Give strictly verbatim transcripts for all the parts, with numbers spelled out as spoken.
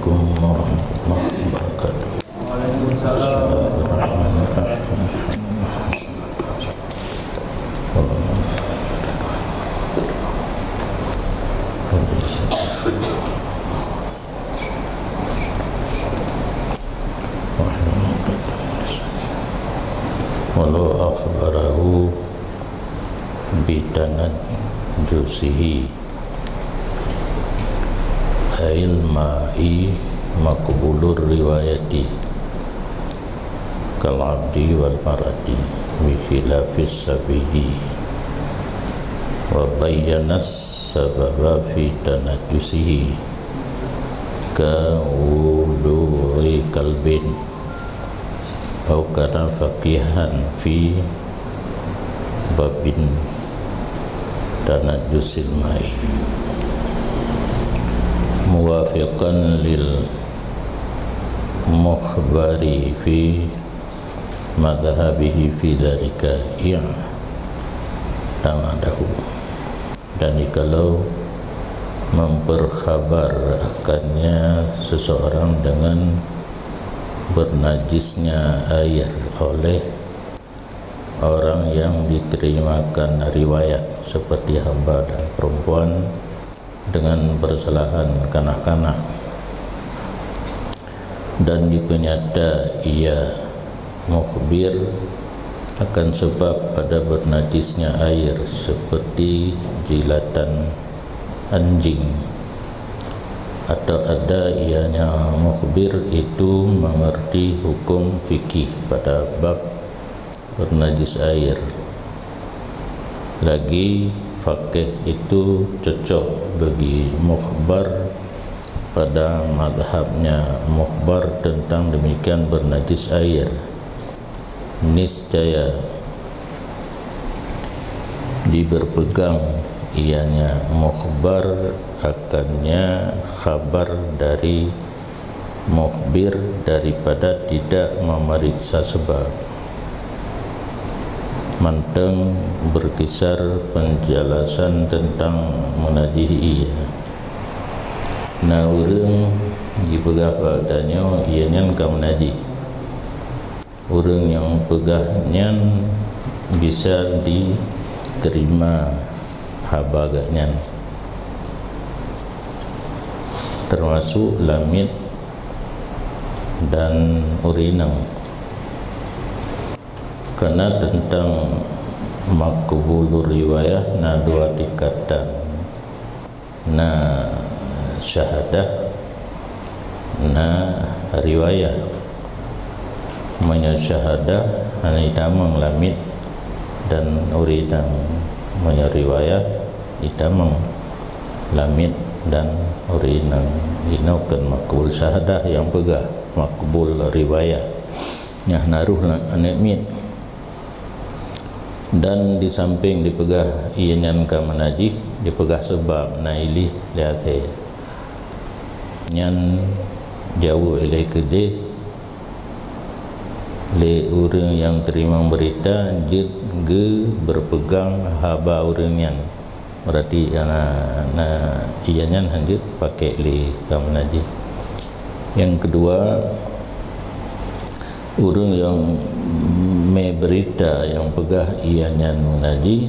Assalamualaikum warahmatullahi wabarakatuh. Bismillahirrahmanirrahim. Walau akhbarahu bitanajjusihi, ail ma'i maqbulur riwayati kal abdi wal mar'ati bi khilafis sabiyyi, wa bayyanas sababa fi tanajjusihi ka wulu'i kalbin au kana faqihan fi babin tanajjusil ma'i muwafiqan lil mukhbari fi madhhabihi fi dzalika i'tamadahu. Dan jikalau memperkhabar akannya seseorang dengan bernajisnya air oleh orang yang diterimakan riwayat seperti hamba dan perempuan dengan persalahan kanak-kanak, dan dipeunyata ia mukhbir akan sebab pada bernajisnya air seperti jilatan anjing, atau ada ianya mukhbir itu mengerti hukum fikih pada bab bernajis air. Lagi faqih itu cocok bagi mukhbar pada madhabnya mukhbar tentang demikian bernajis air. Niscaya diberpegang ianya mukhbar akannya khabar dari mukhbir daripada tidak memeriksa sebab. Mantong berkisar penjelasan tentang meunajih ie. Na ureuëng jipeugah bak tanyoe ie nyan ka meunajih. Ureuëng nyang peugah nyan bisa diterima haba geuh nyan, termasuk lamiet dan ureuëng inong. Karena tentang maqbulur riwayah na dua tingkatan. Na syahadah, na riwayah. Meunyoe syahadah, hana itamong lamiet dan ureuëng inong. Meunyoe riwayah, itamong lamiet dan ureuëng inong. Inoe kon maqbul syahadah nyang peugah, maqbul riwayah. Nyan na roh aneuëk miet. Dan di samping dipeugah ie nyan ka meunajih, dipeugah seubab na ilih lé akhé. Nyan jaweueb ilée keudeh lé ureuëng nyang teurimong beurita jeuet geuh beureupegang haba ureuëng nyan. Berarti na, na ie nyan hanjeuet pakék lé ka meunajih. Nyang keudua, ureuëng nyang mé beurita nyang peugah ie nyan meunajih,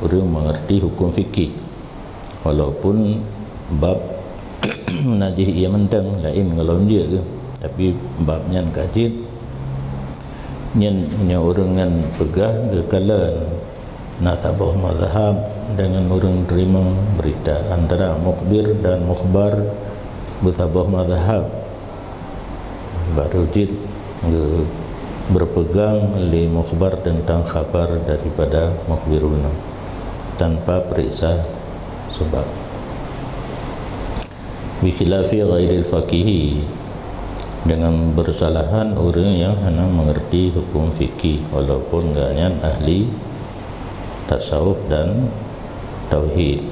ureuëng meungerti huköm fikih. Walaupun bab meunajih ie mantong laén ngon lom jeuet, tapi bab nyan ka jeuet. Nyan meunyoe ureuëng nyan peugah geukalon. Na saboh mazhab deungon ureuëng teurimong beurita antara mukhbir dan mukhbar beusaboh mazhab. Baru jeuet geu-, beureupegang lé mukhbar teuntang khabar daripada mukhbir bunoe tanpa peuriksa seubab. Bikhilafi ghairil faqihi, dengan bersalahan ureuëng nyang hana meungerti huköm fikih, walaupun gobnyan ahli tasawuf dan tauhid.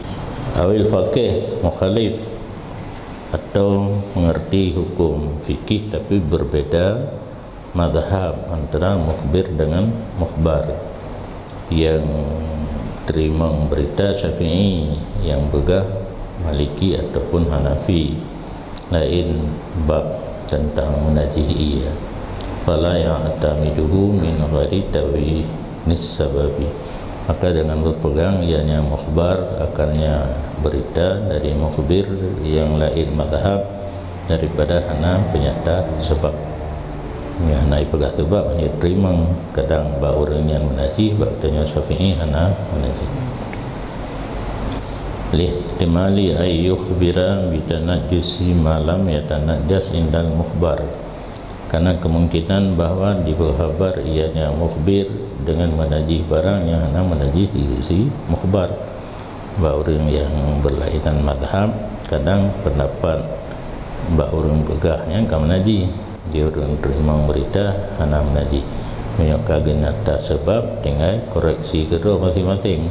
Awil faqih mukhalif, atau mengerti hukum fikih tapi berbeda mazhab antara mukhbir dengan mukhbar. Nyang teurimong beurita Syafi'i, nyang peugah Maliki ataupun Hanafi. laén bab teuntang meunajih ié. Fala ya'tamiduhu min ghairi tabyinis sababi. Maka dengan berpegang ianya mukhbar akannya berita dari mukhbir yang laén mazhab daripada hana peunyata sebab. Nyang hana ipeugah sabab, hana iteurimong, kadang bak ureuëng nyan meunajih, bak tanyoe Syafi'i hana meunajih. Lihtimali ay yukhbira bitanajjusi ma lam yatanajjas indal mukhbar. Karena kemungkinan bahwa diberi khabar ianya mukhbir dengan meunajih barang nyang hana meunajih di sisi mukhbar. Bak ureuëng nyang berlainan mazhab, kadang pendapat bak ureuëng peugah nyang ka meunajih. Di ureuëng teurimong beurita hana meunajih. Meunyoe ka geunyata sabab, tinggai koreksi keudroe maséng-maséng.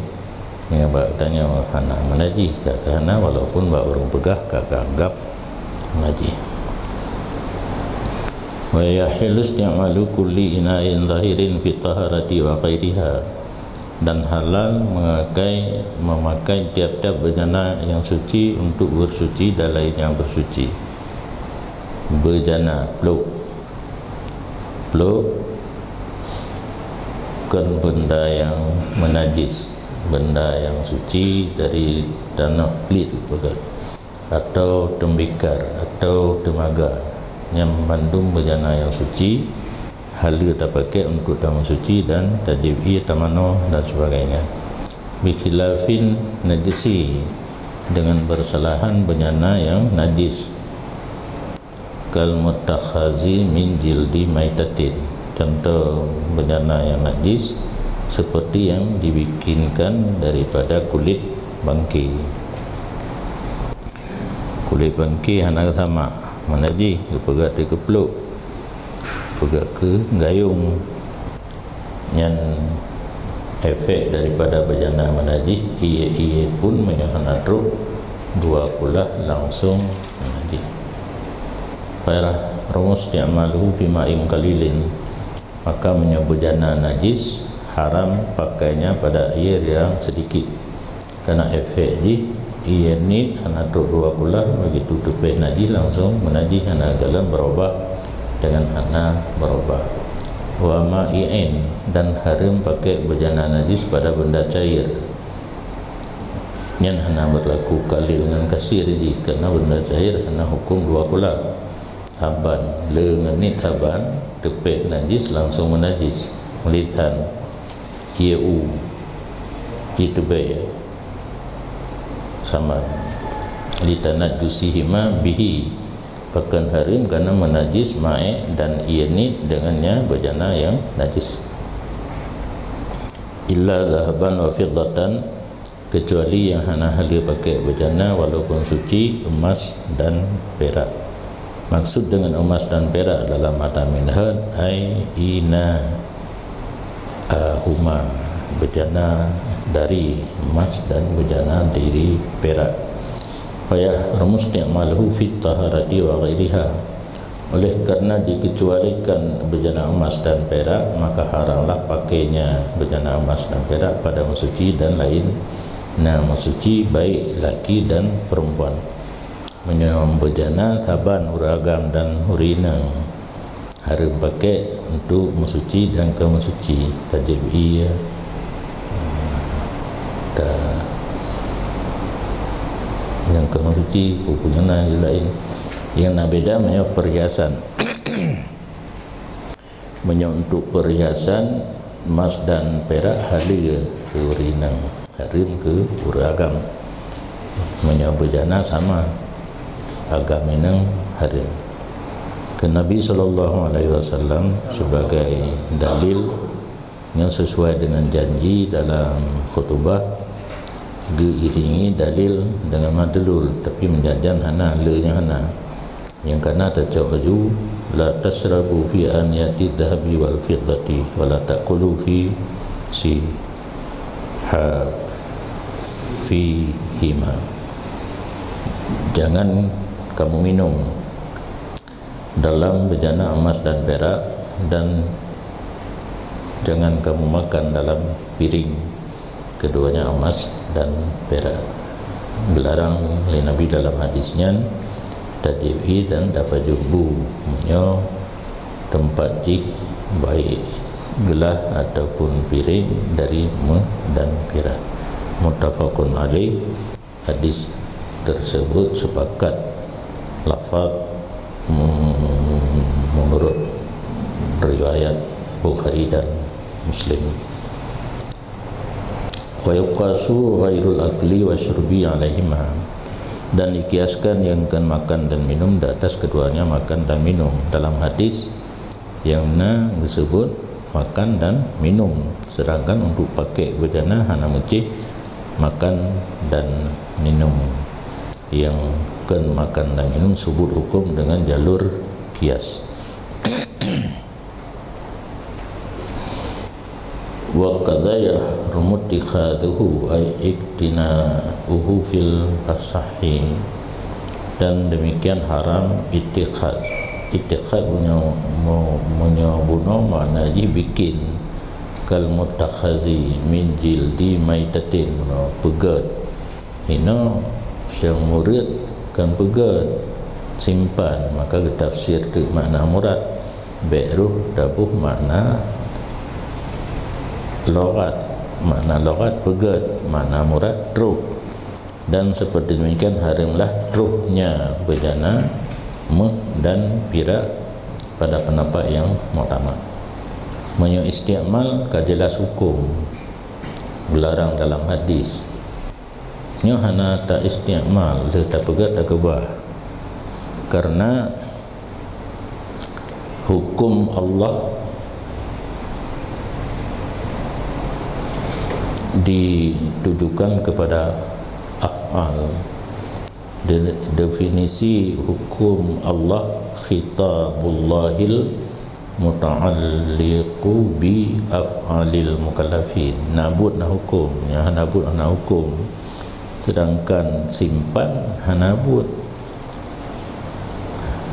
Meunyoe bak tanyoe hana meunajih, ka hana, walaupun bak ureuëng peugah ka anggap meunajih. Wa yahillu isti'malu kulli ina'in zahirin fi taharati wa ghairiha. Dan halal memakai, memakai tiap-tiap bejana yang suci untuk bersuci dan lain yang bersuci. Bejana, pluek. Pluek kon benda yang menajis, benda yang suci dari tanoh pliet, bukan? Atau teumbikar, atau teumaga. Nyan mandum bejana yang suci, haleue tapakai untuk tameusuci dan tajieb ié, tamanoe dan sebagainya. Bikhilafin najisi, dengan bersalahan bejana yang najis. Kal mutakhazi min jildi maitatin. Contoh bejana yang najis seperti yang dibikinkan daripada kulit bangke. Kulit bangke hana geusamak, meunajih, geupeugah teuh keu pluek, peugah keu gayong. Nyan efek daripada bejana meunajih, ié-ié pun meunyoe hana trok dua kulah langsung meunajih. Fa yahrumu isti'maluhu fi ma'in qalilin, maka meunyoe bejana najis, haram pakainya pada air yang sedikit. Karena efek jih, ié niet hana trok dua kulah, begitu teupéh najih langsung meunajih, hana galom beurubah dengan hana beurubah. Wa ma'i'in, dan hareuem pakai bejana najis pada benda cair. Nyan hana beurlaku qalil ngon kasir jih, karena benda cair hana huköm dua kulah. Haban, le ngon niet haban, teupéh najis langsung meunajis. Meulitan, ié u, ié teubèe, saman. Litanajjusihima bihi, pakon hareuem karena meunajis ma'i' dan ié niet dengannya bejana yang najis. Illa zahaban wa fiddatan, kecuali yang hana haleue pakai bejana walaupun suci, emas dan perak. Maksud dengan emas dan perak dalam matan minhaj, ai ina ahuma, bejana dari emas dan bejana dari perak. Fa yahrumu isti'maluhu fit taharati wa ghairiha. Oleh karena dikecualikan bejana emas dan perak, maka haramlah pakainya bejana emas dan perak pada meusuci dan lainna meusuci, baik laki dan perempuan. Meunyoe bejana saban ureueng agam dan ureueng inong, hareuem pakai untuk meusuci dan keu meusuci, tajieb ié, ta-, nyang keu meusuci, peue-peue nyang na laén. Nyang na beda meunyoe perhiasan. Meunyoe untuk perhiasan, emas dan perak haleue keu ureueng inong, hareuem keu ureueng agam. Meunyoe bejana sama, agam inong hareuem. Keu Nabi sallallahu alaihi wasallam sebagai dalil nyang sesuai dengan janji dalam khutubah, geuiringi dalil dengan madlul, tapi meujan-jan hana, le nyang hana. Nyang kana tacok laju, "La tasyrabu fi aniyati dzahabi wal fiddati, wa la ta'kulu fi sihafihima." Jangan kamu minum dalam bejana emas dan perak, dan jangan kamu makan dalam piring keduanya emas dan perak. Geularang lé Nabi dalam hadis nyan, Tajib hi dan tapajoh bu meunyoe teumpat jih, baik glah ataupun piréng, dari méuh dan pirak. Muttafaqun alaih. Hadis tersebut sepakat lafaz, mm, menurut riwayat Bukhari dan Muslim. Wa yuqasu ghairul akli wa syurbi alaihima, dan dikiaskan nyang kon makan dan minum di atas keduanya makan dan minum. Dalam hadis nyang na geuseubut makan dan minum, sedangkan untuk pakek beujana hana meucéh makan dan minum. Nyang kon makan dan minum seubut huköm dengan jalur kias. Wa kadza yahrumu ittikhadzuhu ay iktina'uhu fil asahhi. Dan demikian haram ittikhad. Ittikhad meunyoe, mu-, meunyoe bunoe makna jih bikin. Kal muttakhazi min jildi maitatin, bunoe peugét. Hino nyang murét kan peugét, simpan, maka geutafsir teuk makna murad. Bék roh taboh makna lughat, makna lughat peugét, makna murad troh. Dan seperti demikian hareuem lah trohnya beujana méuh dan pirak pada pendapat yang muktamad. Meunyoe isti'mal ka jeulaih huköm geularang dalam hadis. Nyoe hana ta-isti'mal, lheueh tapeugét takeubah. Karena huköm Allah ditujukan kepada af'al. De-, definisi huköm Allah, khitabullahil muta'alliqu bi af'alil mukallafin. Na buet na huköm, nyang hana buet hana huköm. Sedangkan simpan hana buet.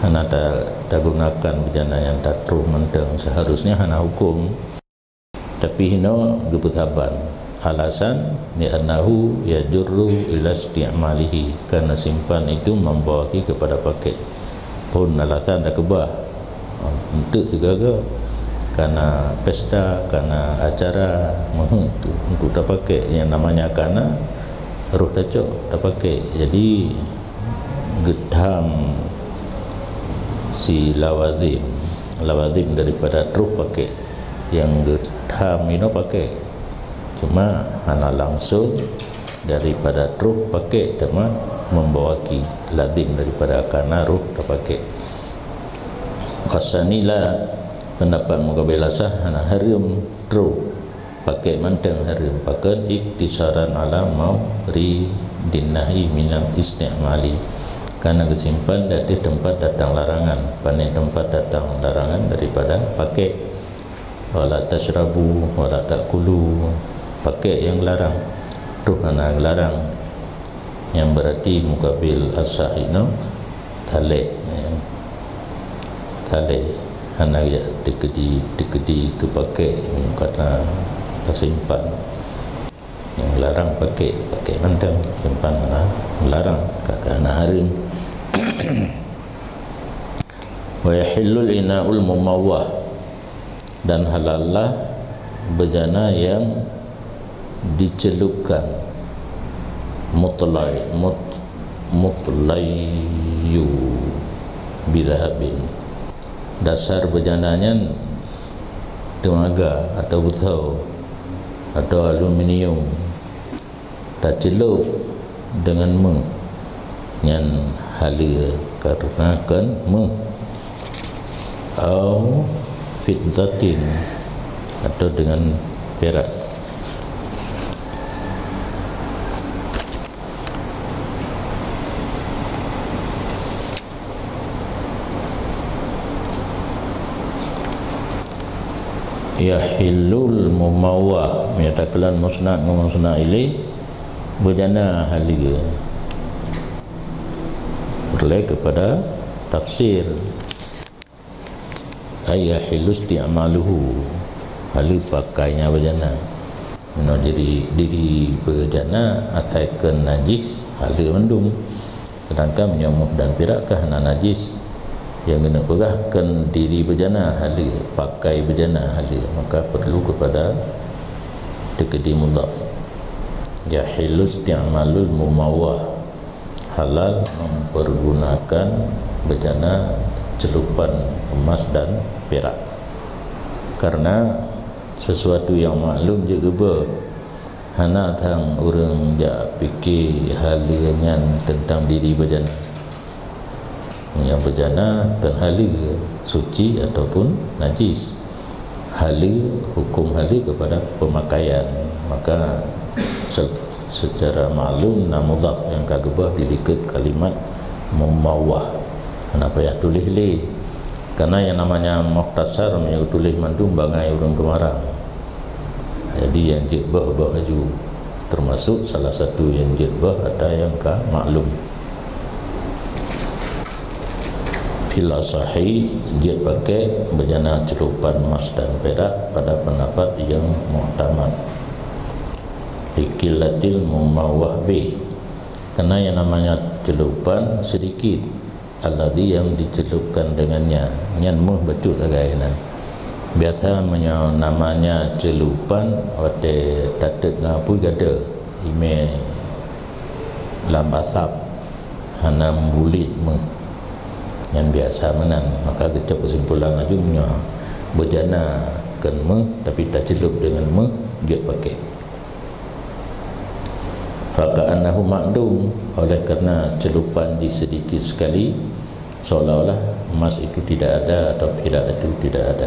Hana ta-, tagunakan beujana nyang tatroh mantong, seharusnya hana huköm. Tapi hino geupeusaban. Alasan, li'annahu yajurru ila isti'malihi, karena simpan itu membawa ki kepada pakek. Phon alasan takeubah, untuk sigaga, kana pesta, kana acara, meuheuet tu untuk tapakek. Yang namanya kana, roh tacok, tapakek. Jadi, geutham si lawazim, lawazim daripada troh pakek. Yang geutham inoe pakek. Cuma hana langsung daripada troh pakek, teuma membawa ki lazim daripada kana roh tapakek. Wasani la, pendapat mukabil asah, hana hareuem troh pakek mantong, hareuem pakon iktisaran ala mauridin nahyi minal isti'mali, karena geusimpan di ateueh teumpat datang larangan. Pane teumpat datang larangan? Daripada pakek. Wala tasyrabu, wala ta'kulu, pakek nyang larang, troh hana larang. Nyang berarti mukabil asah inoe taleh, ya. Taleh, hana jak teukeudi-teukeudi keu pakek, kana tasimpan. Nyang larang pakek, pakek mantong, simpan hana larang, ka, ka hana hareuem. Wa yahillul ina'ul mumawwah, dan halallah beujana nyang diceulubkan, mutlai-, mut-, mutlaiyu bidhahabin. Dasar beujana nyan teumaga atau beusoe atau aluminium. Taceulôb deungon méuh, nyan haleue kareuna kon méuh, au fiddatin, atau deungon pirak. Yahillul mumawwah, meunyoe takalon musnad ngon musnad ilaih, beujana haleue. Peureulée keupada tafsir. Ay yahillu isti'maluhu, haleue pakainya beujana. Meunyoe diri, diri beujana asai kon najis, haleue mandum. Sedangkan meunyoe méuh dan pirak ka hana najis, nyang geuneuk peugah kon diri beujana haleue, pakai beujana haleue, maka perlu kepada teukeudi mudhaf. Yahillu isti'malul mumawwah, halal mempergunakan beujana celupan emas dan pirak. Karena sesuatu nyang maklum jeuet geubeuet, hana thang ureuëng jak pike haleue nyan teuntang diri beujana. Nyang beujana kon haleue, suci ataupun najis. Haleue, hukum haleue kepada pemakaian. Maka se-, secara maklum na mudhaf nyang ka geubeuet dilikot kalimat mumawwah. Hana payah tuléh lé. Karena yang namanya mukhtasar meunyoe tuléh mandum bangai ureuëng teumarang. Jadi nyang jeuet beuet-beuet laju, termasuk salah satu nyang jeuet beuet ata nyang ka maklum. Fil asahi, jeuet pakai beujana celupan emas dan pirak pada pendapat nyang muktamad. Liqillatil mumawwah bih, karena yang namanya celupan sedikit. Alladzi, yang dicelupkan dengannya. Nyan méuh bacut sagai nan. Biasa meunyoe namanya celupan, watée tateuk ngon apui gadoh, imé lam asap, hana bulet méuh. Nyan biasa meunan. Maka geucok keusimpulan laju meunyoe beujana kon méuh, tapi tacelup deungon méuh, jeuet pakai. Faka'annahu ma'dum, oleh karena celupan jih sedikit sekali, seolah-olah emas itu tidak ada atau pirak itu tidak ada.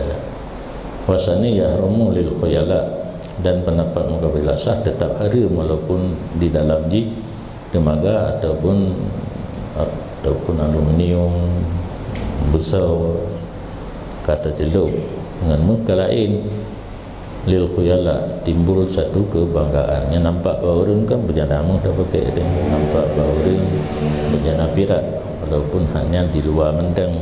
Wasani yahrumu lil khuyala, dan pendapat mukabil asah tetap haram walaupun di dalam jih teumaga ataupun, ataupun aluminium, beusau, ka tacelup ngon méuh ka laén. Lil khuyala, timbul satu kebanggaan. Nyang nampak bak ureuëng kan beujana méuh dah pakai deh. Nampak bak ureuëng beujana pirak, walaupun hanya di luar mandang.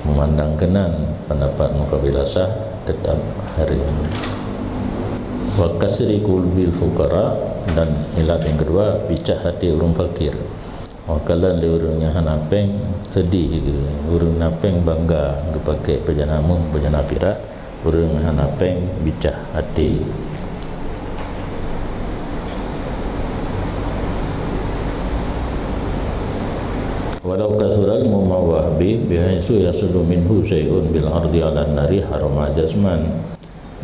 Memandang keunan, pendapat mukabil asah tetap haram. Wa kasri qulubil fuqara, dan ilat yang kedua, picah hati ureuëng fakir. Makalan lé ureuëng nyang hana péng seudeh geuh, ureuëng na péng bangga geupakai beujana méuh, beujana pirak, ureuëng hana péng bicah até. Walau kasural mumawwah bih, bihaitsu yahsulu minhu syai'un bil ardi 'alan nari haruma jazman.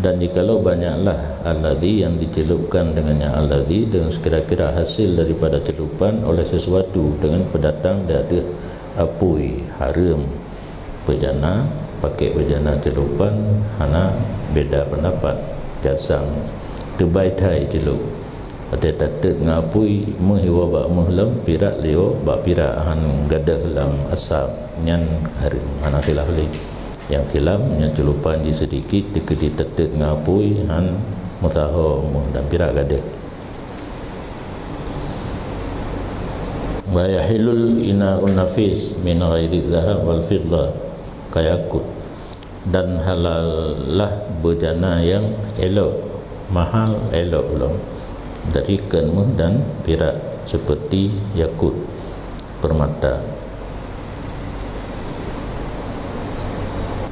Dan jikalau banyaklah alladzi yang dicelupkan dengannya alladzi, dengan sekira-kira hasil daripada celupan oleh sesuatu dengan pendatang di ateueh apui, haram. Beujana, pakai beujana celupan, hana beda pendapat. Jasam, teubai thai celup. Watée tateuk ngon apui, méuh iwoe bak méuh lom, pirak liwoe bak pirak, han gadoh lam asab, nyan haram, hana khilaf lé. Nyang khilaf, nyang celupan jih seudikit, teukeudi tateuk ngon apui, han meusaho méuh dan pirak gadoh. Wa yahillul ina'un nafis min ghairi dzahab wal fiddah kayakut. Dan halallah beujana nyang élok, mahal élok lom, dari kon méuh dan pirak, seperti yakut, permata.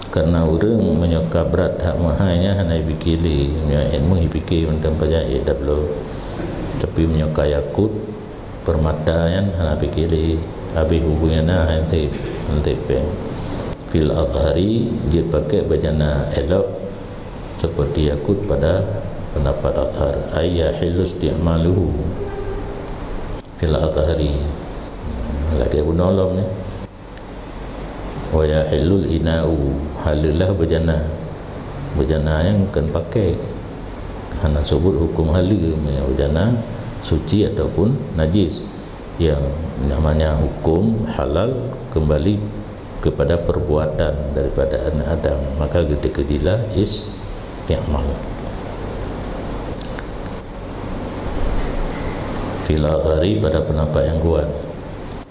Karena ureuëng meunyoe ka brat that meuhai nyan hana jipike lé, meunyoe ék méuh jipike mantong pajan ék dablo. Tapi meunyoe ka yakut, permata nyan hana pike lé, habéh buku nyan na han sép, han sép péng. Fil azhari, jeuet pakai beujana élok seperti yakut pada pendapat azhar, ay yahillu isti'maluhu fil azhari. Lagée bunoe lom nyoe. Wa yahillul ina'u, haleue lah beujana. Beujana nyang kon pakai. Hana seubut hukum haleue, meunyoe beujana suci ataupun najis. Yang namanya hukum halal kembali kepada perbuatan daripada aneuk Adam, maka geuteukeudi lah isti'mal. Fil azhari, pada pendapat yang kuat.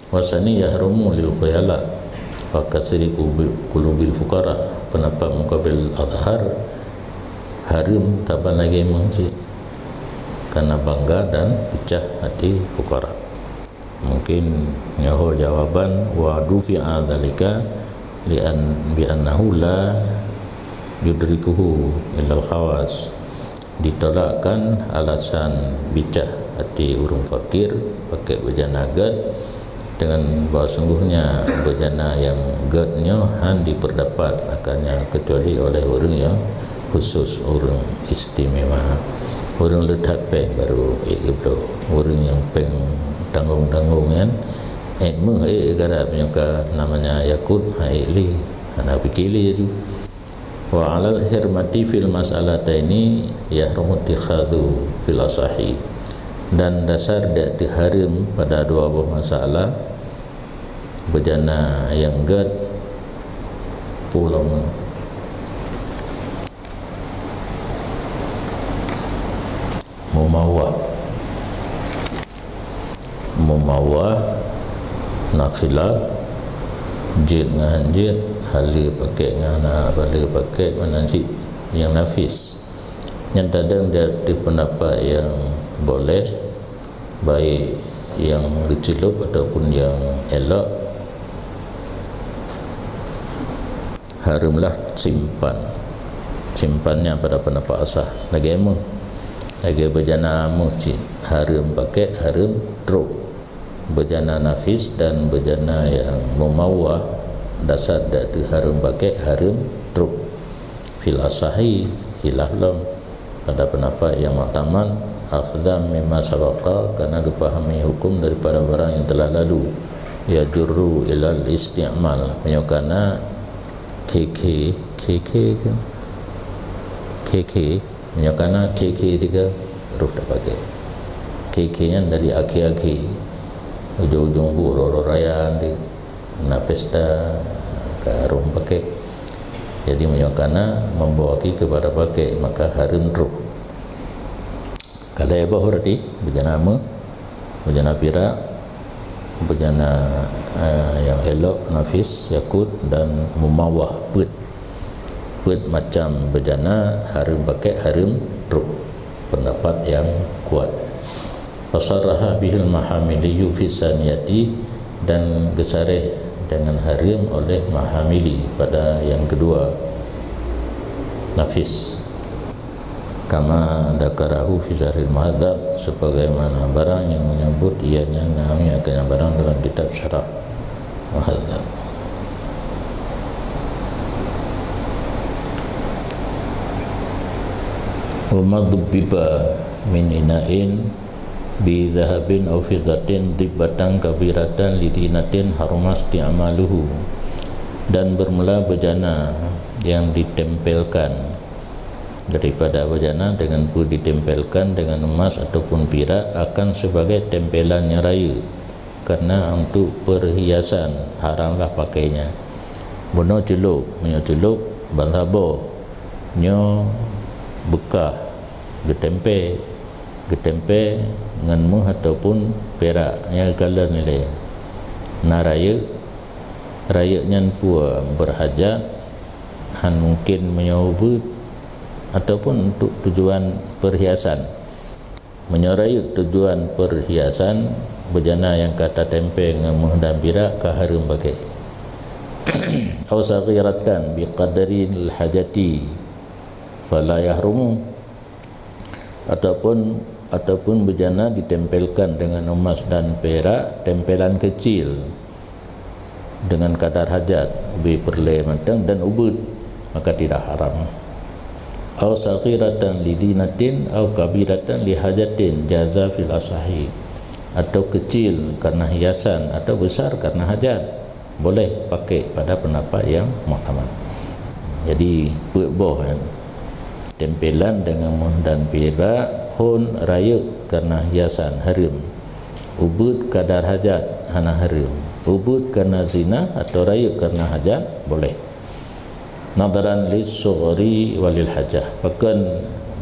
Wasani yahrumu lil khuyala wa kasri kubi-, kulubil fuqara. Pendapat mukabil azhar, haram saban lagée méuh cit, karena bangga dan picah hati fuqara. Mungkin nyoe jawaban, wa dufi'a dzalika li'an-, bi annahu la yudrikuhu illal khawas. Ditolakkan alasan bicah até ureuëng fakir pakai beujana gét, dengan bahwa sungguhnya beujana nyang gét nyoe han dipeurdapat akannya kecuali oleh ureuëng nyang khusus, ureuëng istimewa. Ureuëng le that péng baru ék geubloe. Ureuëng nyang péng tanggong-tanggong nyan, ék méuh ék garap nyoe ka namanya yakut, ha ék lé, hana pike lé laju. Wa alal hirmati fil mas'alataini yahrumu ittikhadhu fil asahi. Dan dasar dek teuhareuem pada dua boh masalah, beujana nyang gét pulang mumawah. Mumawah na khilaf, jeuet ngon han jeuet, haleue pakai ngon hana haleue pakai, mana cit nyang nafis. Nyang tadong di ateueh peundapat nyang boleh, baik nyang geuceulop ataupun nyang elok, hareuem lah simpan. Simpan nyan pada peundapat asah. Lagée méuh. Lagée beujana méuh cit. Hareuem pakai, hareuem trok. Beujana nafis dan beujana nyang mumawah, dasar dek teuhareuem pakai, hareuem trok. Fil asahi, khilaf lom. Pada peundapat nyang muktamad, akhdhan mimma sabaqa, karena geupahami hukum daripada barang nyang telah lalu, yajurru ilal isti'mal, meunyoe kana khekhe, khekhe kan? Khekhe, meunyoe kana khekhe tiga, roh tapakai. Khekhe nyan dari akhé-akhé, ujong-ujong buet, uroe-uroe raya, di na pesta, ka roh pakai. Jadi, meunyoe kana membawa aki kepada pakai, maka hareuem troh. Ka lhée boh berarti, beujana méuh, beujana pirak, beujana, eh, nyang elok, nafis, yakut, dan mumawah, peuet. Peuet macam beujana hareuem pakai, hareuem troh. Peundapat nyang kuat. Fasarraha bihil Mahamiliyu fi saniyati, dan geusaréh dengan hareuem oleh Mahamili pada nyang keudua, nafis. Kama dzakarahu fi Syarhil Muhadzab, sebagaimana barang nyang menyebut ianya nami akan barang dalam kitab Syarah Muhadzab. Wa ma dzubbiba min ina'in bi dzahabin aw fiddatin dzibbatan kabiratan li zinatin haruma isti'maluhu, dan bermula bejana yang ditempelkan daripada bejana dengan peue ditempelkan dengan emas ataupun pirak akan sebagai tempelan nyang rayeuk, karena untuk perhiasan haramlah pakainya. Bunoe ceulop, meunyoe ceulop ban saboh, nyoe beukah geutempé, geutempé ngon méuh ataupun pirak nyang geukalon ilée. Na rayeuk, rayeuk nyan peue beurhajat, han mungken meunyoe ubeuet, ataupun untuk tujuan perhiasan. Meunyoe rayeuk tujuan perhiasan, bejana nyang ka tatempé ngon méuh dan pirak ka hareuem pakai. Aw saghiratan bi qadaril hajati fala yahrumu. Ataupun, ataupun bejana ditempelkan dengan emas dan pirak, tempelan kecil dengan kadar hajat, ubé peureulée mantong dan ubeuet, maka tidak haram. Aw saghiratan li zinatin aw kabiratan li hajatin jaza fil asahi, atau kecil karena hiasan atau besar karena hajat, boleh pakai pada pendapat yang muktamad. Jadi, peuet boh, kan? Tempelan dengan méuh dan pirak, phon rayeuk karena hiasan, hareuem. Ubeuet kadar hajat, hana hareuem. Ubeuet karena zina atau rayeuk karena hajat, boleh. Nadharan lis sughri walil hajah. Pakon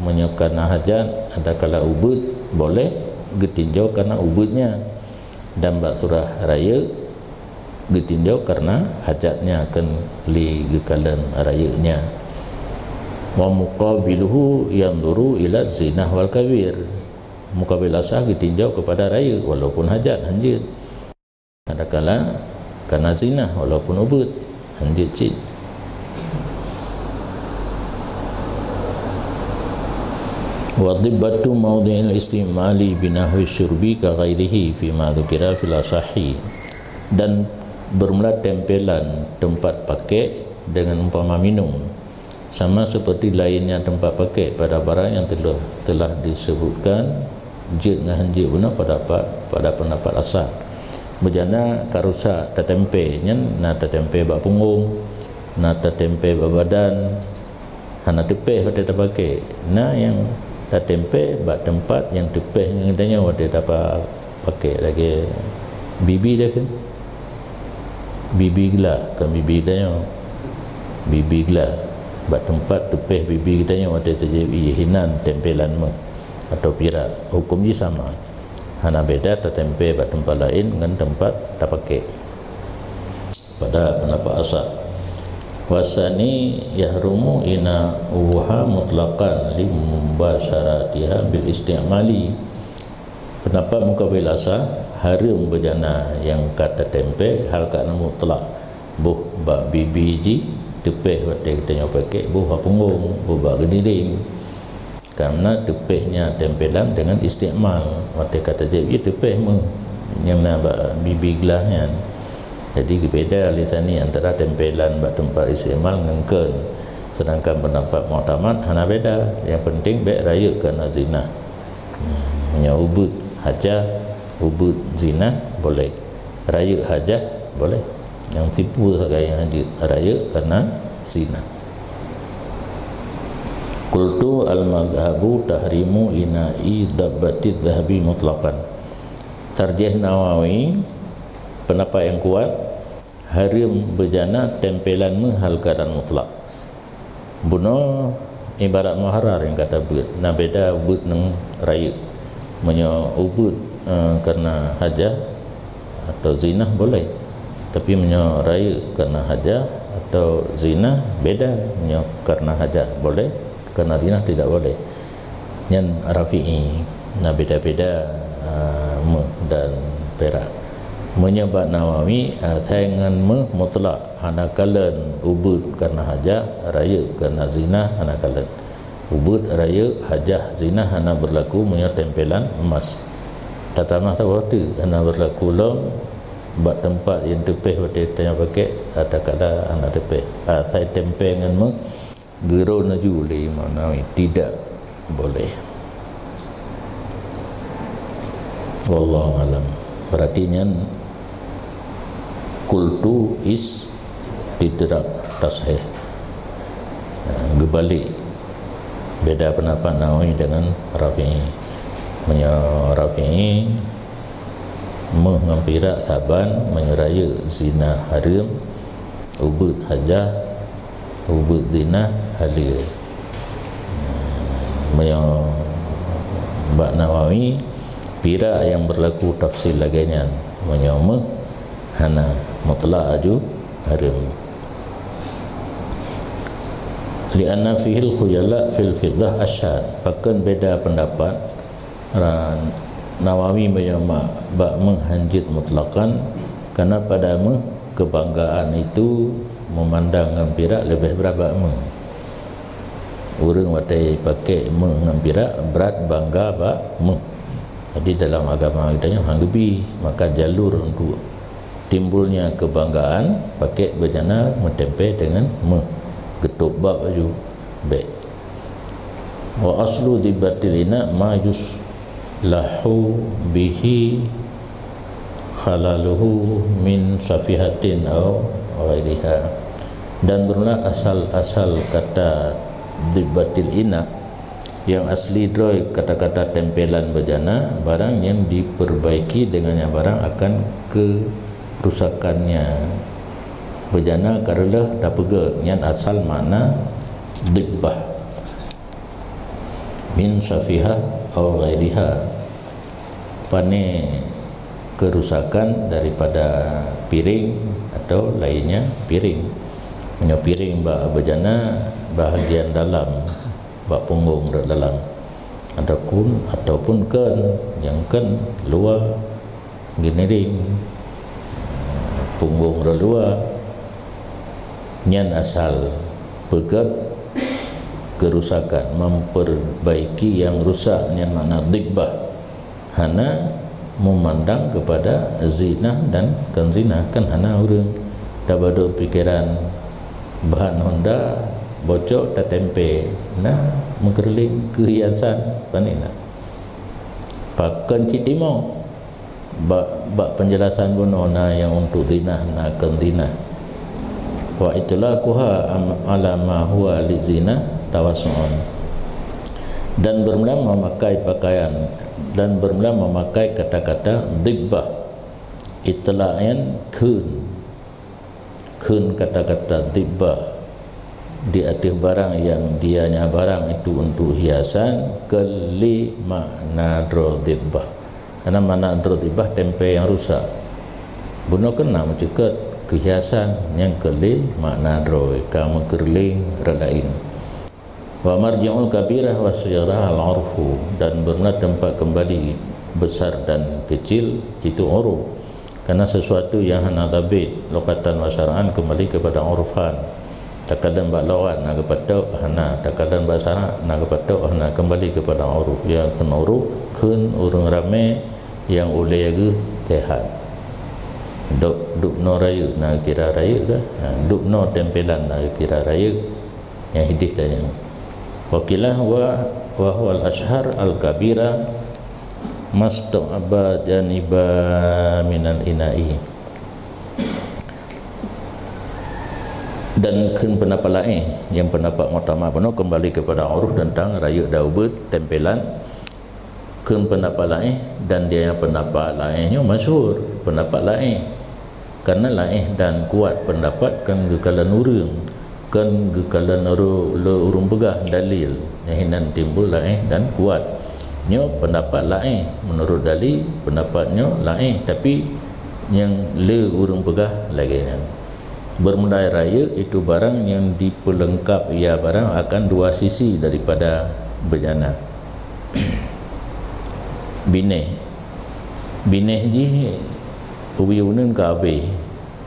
meunyoe karena hajat, adakala ubeuet, boleh geutinjau karena ubeuetnya. Dan bak surah rayeuk, geutinjau karena hajatnya, kon lé geukalon rayeuknya. Wa muqabiluhu yanzuru ila zinah wal kabir. Mukabil asah geutinjau kepada rayeuk, walaupun hajat, hanjeuet. Adakala kana zinah walaupun ubeuet, hanjeuet cit. Wa dhibbatu maudhi'il istimali binahwi syurbi ka ghairihi fima dzukira fil asahhi. Dan bermula tempelan tempat pakai dengan umpama minum, sama seperti lainnya tempat pakai pada barang yang telah, telah disebutkan jeuet ngon hanjeuet bunoe pada, pada pendapat asah. Beujana ka rusak tatempé, nyan na tatempé bak punggong, na tatempé bak badan, hana teupéh watée tapakai. Na nyang tatempé bak teumpat nyang teupéh ngon geutanyoe watée tapa-, pakai lagée bibi dah kan? Bibi glah, kon bibi geutanyoe. Bibi glah. Bak teumpat teupéh bibi geutanyoe watée tajép ié hinan tempelan méuh atau pirak. Huköm jih sama. Hana beda tatempé bak teumpat laén ngon teumpat tapakai. Pada pendapat asah. Wasani yahrumu ina'uha mutlaqan li mubasyaratiha bil istimali. Pendapat mukabil asah, hareuem beujana nyang ka tatempé hal kana mutlak. Boh bak bibi jih, teupéh watée geutanyoe pakai, boh bak punggong, boh bak geuniréng. Karena teupéh nyan tempelan dengan istimal. Watée ka tajép ié teupéh méuh nyang na bak bibi glah nyan. Jadi geubeda lisani antara tempelan bak teumpat istimal ngon kon. Sedangkan pendapat muktamad hana beda. Nyang penting bék rayeuk kana zinah. Meunyoe ubeuet hajah, ubeuet zinah, boleh. Rayeuk hajah, boleh. Nyang tipu sagai nyang jeuet rayeuk kana zinah. Qultu al-madhhabu tahrimu ina'i dhabbati dhahabi mutlaqan. Tarjih Nawawi, pendapat yang kuat, hareuem beujana tempelan méuh hal keadaan mutlak. Bunoe ibarat muharrar nyang gata beuet, na beda beuet ngon rayeuk. Meunyoe ubeuet, eh, karena hajah atau zinah boleh. Tapi meunyoe rayeuk karena hajah atau zinah, beda. Meunyoe karena hajah boleh, karena zinah tidak boleh. Nyan Rafi'i, na beda-beda, ah, méuh dan pirak. Meunyoe bak Nawawi, asai ngon méuh mutlak, hana kalon ubeuet karena hajah, rayeuk karena zinah, hana kalon. Ubeuet, rayeuk, hajah, zinah hana berlaku meunyoe tempelan emas. Tatamah saboh teuk hana berlaku lom bak teumpat nyang teupéh watée tanyoe pakai, adakala hana teupéh. Asai tempé ngon méuh, geurô laju lé Imam Nawawi, tidak boleh. Wallahu alam. Berarti nyan qultu istidrak tashih. Ha, geubalik. Beda pendapat Nawawi dengan Rafi'i. Meunyoe Rafi'i, méuh ngon pirak saban, meunyoe rayeuk zinah hareuem, ubeuet hajah, ubeuet zinah haleue. Meunyoe bak Nawawi, pirak nyang berlaku tafsil lagée nyan. Meunyoe méuh, hana, mutlak aju hareuem. Li'anna fihil khuyala fil fiddah asyad. Pakon beda pendapat? Ra-, Nawawi meunyoe ma-, bak méuh hanjeuet mutlakan, karena pada méuh kebanggaan itu memandang ngon pirak leubeh brat bak méuh. Ureuëng watée pakai méuh ngon pirak brat bangga bak méuh. Jadi dalam agama geutanyoe han geubi, maka jalur untuk timbulnya kebanggaan pakai beujana meutempé deungon méuh. Geutôb bab laju, bék. Wa aslu dhibbatil ina ma yuslahu bihi khalaluhu min safihatin aw ghairiha. Dan bermula asal-asal kata dhibbatil ina, nyang asli droe kata-kata tempelan beujana, barang nyang diperbaiki deungon nyan barang akan kerusakannya. Beujana ka reuloh tapeugét, nyan asal makna dhibbah. Min safihah aw ghairiha. Pane kerusakan daripada piring atau lainnya piring. Meunyoe piring bak beujana bahagian dalam, bak punggong rot dalam. Ataupun, ataupun kon, nyang kon luwa geuniring. punggong rot dua. Nyan asal peugét kerusakan, memperbaiki yang rusak, nyan makna dhibbah. Hana memandang kepada zinah dan kon zinah, kan hana ureuëng tabadok pikeran ban honda bocok tatempe, na meukeureuling keu hiasan, pane na. Pakon cit timoh? Bak, bak penjelasan bunoe na nyang untuk zinah, na kon zinah. Wa itlaquha am-, ala ma huwa li zinah tawassu'un. Dan bermula memakai pakaian, dan bermula memakai kata-kata dhibbah. Itlaq nyan kheun. Kheun kata-kata dhibbah di ateueh barang nyang dianya barang itu untuk hiasan, kon lé makna droe dhibbah. Karena makna droe dhibbah tempe nyang rusak. Bunoe keunan meuceukeut keu hiasan, nyan kon lé makna droe, ka meukeureuling rot laén. Wa marji'ul kabirah was saghirah al-'urfu, dan bermula tempat kembali besar dan kecil itu uruf. Karena sesuatu yang hana thabit lokatan wa syar'an kembali kepada urfan. Takadang bak logat na geupatok hana, takadang bak syarak na geupatok hana, kembali kepada uruf. Ya kheun uruf, kheun ureuëng ramé nyang ulée geuh sehat. Dub, dubnoe rayeuk na kira rayeuk kah? Ha, dubnoe tempelan na kira rayeuk. Nyang hideh tanyong. Wa qila huwa, wa huwa al-ashhar al-kabira mastu'aba janiba minal ina'i. Dan kheun pendapat laén, nyang pendapat muktamad bunoe kembali kepada uruf tentang rayeuk dan ubeut, tempelan, kheun pendapat laén, dan dia nyang pendapat laén nyoe masyhur, pendapat laén. Karena laén dan kuat pendapat kon geukalon ureuëng, kon geukalon ru-, lé ureuëng peugah dalil, nyang hinan timbul laén dan kuat. Nyoe pendapat laén, menurut dalil pendapat nyoe laén, tapi nyang lé ureuëng peugah lagée nyan. Bermulai rayeuk itu barang yang diperlengkap ia barang akan dua sisi daripada bejana. Binéh. Binéh jih ubi uneun ka abéh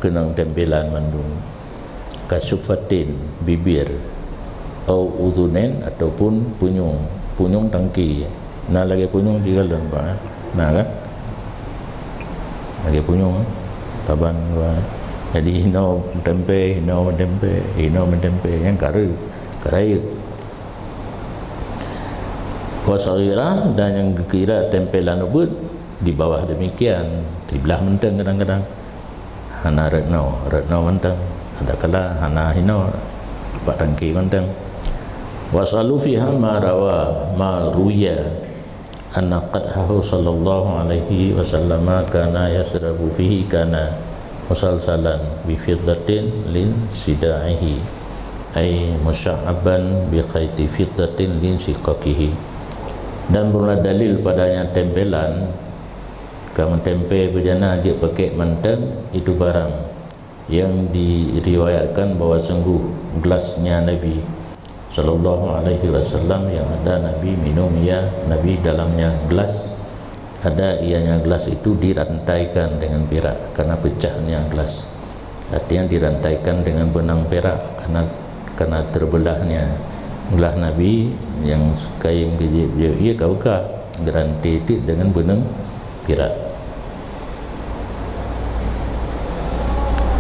keunong tempelan mandum. Kasufatin, bibir, au udhunen ataupun punyueng, punyueng tangki. Na lagée punyueng jikalon, Pak, eh? Na kan? Lagée punyueng, eh? Taban, Pak. Jadi hinoe meutempe, hinoe meutempe, hinoe meutempe, nyang ka rayeuk, ka rayeuk. Wa saghira, dan nyang geukira tempelan ubeut di bawah demikian, siblah mantong kadang-kadang. Hana rot noe, rot noe mantong. Adakala hana hinoe, bak tangki mantong. Was'alu fiha ma rawa, ma ruya, anna qadhahu sallallahu alaihi wasallama kana yasrabu fihi kana musalsalan bi fiddatin lin sida'ihi, ay musya'aban bi khaiti fiddatin lin siqaqihi. Dan bermula dalil padanya tempelan, ka meutempe beujana jeuet pakek mantong itu barang yang diriwayatkan bahwa sungguh gelasnya Nabi sallallahu alaihi wasallam yang ada Nabi minum ia Nabi dalamnya gelas, ada ianya gelas itu dirantaikan dengan pirak karena pecahnya gelas. Artinya dirantaikan dengan benang perak karena, karena terbelahnya gelas Nabi yang kain geujieb-jieb ia ka beukah, geurantai itu dengan benang pirak.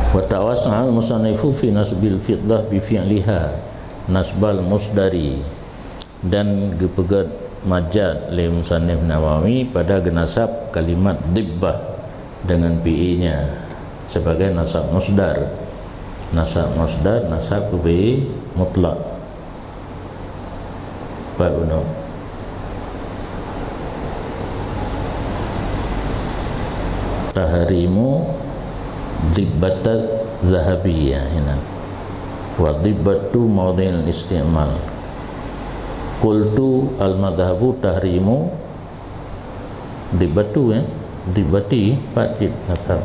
Wa tawassa'a al-musannifu fi nasbil fiddah bi fi'liha nasbal musdari, dan geupeugét majad lé musannif Nawawi pada geunasab kalimat dhibbah dengan fi'ilnya sebagai nasab musdar. Nasab musdar, nasab keu fi'il mutlak. Pat bunoe. Tahrimu dhibbatat zahabiyah hinan. Wa dhibbatu maudhi'il isti'mal. Qultu al-madhhabu tahrimu dhibbatu, ya. Dhibbati, pat cit nasab.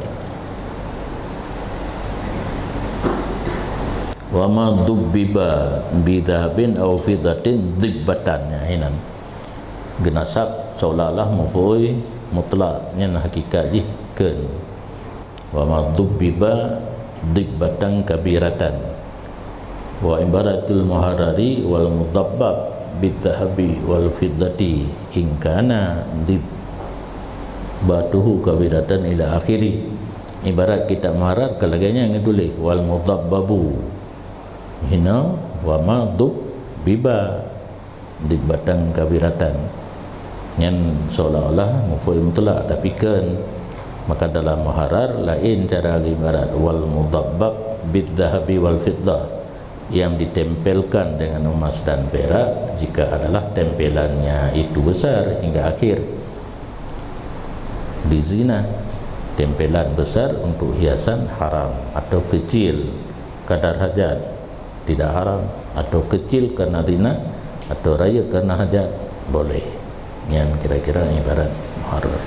Wa ma dhubbiba bi dhahabin aw fiddatin dhibbatan, ya, hinan. Geunasab seolah-olah maf'ul mutlak, nyan hakikat jih kheun. Wa ma dubbiba dibbatan kabiratan. Wa ibaratul muharrari wal mudabbab bidzahabi wal fiddati in kana dibbatuhu kabiratan ila akhiri. Ibarat kitab muharrar ka lagée nyan geutuléh, wal mudabbabu hina wa ma dubbiba dibbatan kabiratan. Nyan seolah-olah maf'ul mutlak, tapi kon. Maka dalam muharrar laén cara ibarat, wal mudabbab bidzahabi wal fiddah, yang ditempelkan dengan emas dan perak jika adalah tempelannya itu besar hingga akhir. Di zina, tempelan besar untuk hiasan haram atau kecil kadar hajat tidak haram, atau kecil karena zina, atau rayeuk karena hajat boleh. Nyan kira-kira ibarat muharrar.